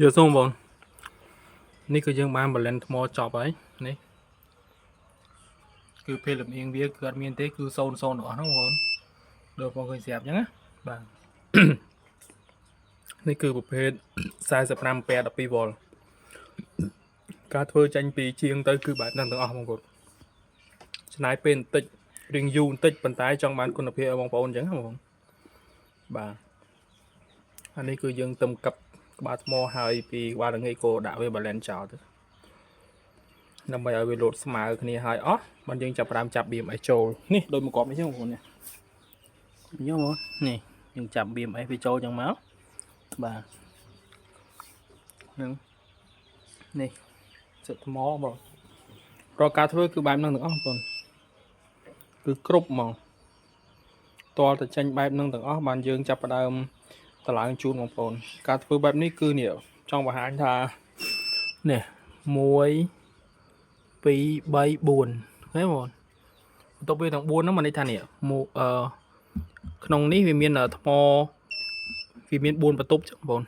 យកសូមបងនេះគឺយើងបាន balance ថ្មចប់ហើយនេះគឺពេលលំអៀងវាគឺអត់មានទេគឺ0 0ទាំងអស់ហ្នឹងបងដូចបងឃើញស្រាប់អញ្ចឹងណាបាទ នេះគឺប្រភេទ45 អាំពែ12វ៉ុលការធ្វើចេញពីជាងទៅគឺបែបហ្នឹងទាំងអស់បងប្អូនចំណាយពេលបន្តិចរៀងយូរបន្តិចប៉ុន្តែចង់បានគុណភាពឲ្យបងប្អូនអញ្ចឹងណាបងប្អូនបាទអានេះគឺយើងទឹមកឹបក្បាលថ្មហើយពីក្បាលរងាយគោដាក់វា balance ចោលទៅដើម្បីឲ្យវាលោតស្មើគ្នាហើយអស់បានយើងចាប់ផ្ដើមចាប់ BMS ចូលនេះដូចមកគ្រាប់នេះចឹងបងប្អូននេះញ៉ឹងបងនេះយើងចាប់ BMS វាចូលចឹងមកបាទនឹងនេះសិតថ្មបងរាល់ការធ្វើគឺបែបហ្នឹងទាំងអស់បងប្អូនគឺគ្រប់ហ្មងតលតែចេញបែបហ្នឹងទាំងអស់បានយើងចាប់ផ្ដើមតម្លើងជូនបងប្អូនការធ្វើបែបនេះគឺនេះចង់បង្ហាញថានេះ1 2 3 4ឃើញបងបន្ទាប់វាទាំង4ហ្នឹងមានន័យថានេះមកអឺក្នុងនេះវាមានថ្មវាមាន4បន្ទប់ចឹងបង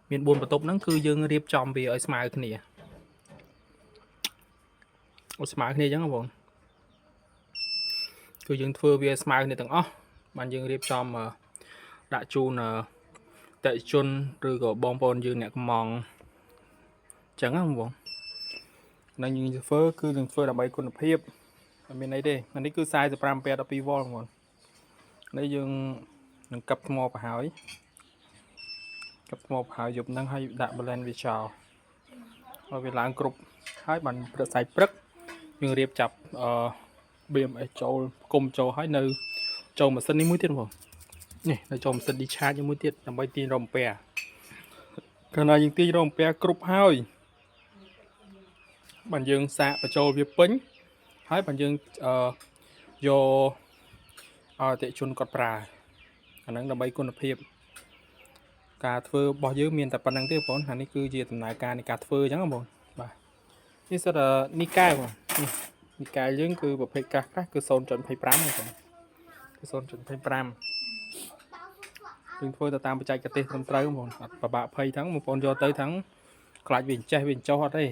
មាន4បន្ទប់ហ្នឹងគឺយើងរៀបចំវាឲ្យស្មើគ្នាឲ្យស្មើគ្នាចឹងបងគឺយើងធ្វើវាស្មើគ្នាទាំងអស់បានយើងរៀបចំដាក់ជូនអតិជនឬក៏បងប្អូនយើងអ្នកកំងចឹងណាបងនឹងយើងធ្វើគឺនឹងធ្វើដើម្បីគុណភាពអត់មានអីទេអានេះគឺ45 អាំពែ12វ៉ុលបងនេះយើងនឹងកឹបថ្មប្រហើយកឹបថ្មប្រហើយយប់ហ្នឹងហើយដាក់ balance វាចោលឲ្យវាឡើងគ្រប់ហើយបានព្រឹកស្អែកព្រឹកយើងរៀបចាប់អឺ BMS ចូលគុំចូលហើយនៅចូលម៉ាស៊ីននេះមួយទៀតបងនេះនៅចូលម៉ាស៊ីន discharge នេះមួយទៀតដើម្បីទាញរកអំពែកាលណាយើងទាញរកអំពែគ្រប់ហើយបានយើងសាកបញ្ចូលវាពេញហើយបានយើងអឺយកឲ្យអតិជនគាត់ប្រើអាហ្នឹងដើម្បីគុណភាពការធ្វើរបស់យើងមានតែប៉ុណ្្នឹងទេបងប្អូនអានេះគឺជាដំណើរការនៃការធ្វើអញ្ចឹងបងបាទនេះសិតនីកែបងនេះនីកែយើងគឺប្រភេទកាសកាសគឺ0.25បងប្អូនគឺ0.25យើងធ្វើទៅតាមបច្ចេកទេសត្រឹមត្រូវបងប្អូនអត់ពិបាកភ័យทั้ងបងប្អូនយកទៅทั้ងខ្លាចវាចេះវាចោះអត់ទេ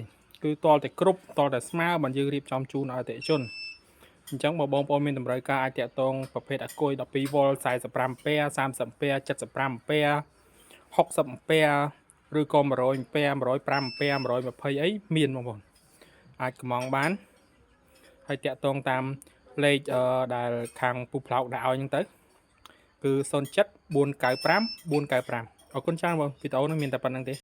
គឺតលតែគ្រប់តលតែស្មើបានយើងរៀបចំជូនឲ្យអតិថិជនអញ្ចឹងបើបងប្អូនមានតម្រូវការអាចតាក់ទងប្រភេទអាគុយ12វ៉ុល45អាំពែ30អាំពែ75អាំពែ60អាំពែឬក៏100អាំពែ105អាំពែ120អីមានបងប្អូនអាចកំងបានហើយតាក់ទងតាមលេខដែលខាងពូផ្លោកដាក់ឲ្យហ្នឹងទៅគឺ07 495 495អរគុណច្រើនបងវីដេអូនេះមានតែប៉ុណ្្នឹងទេ។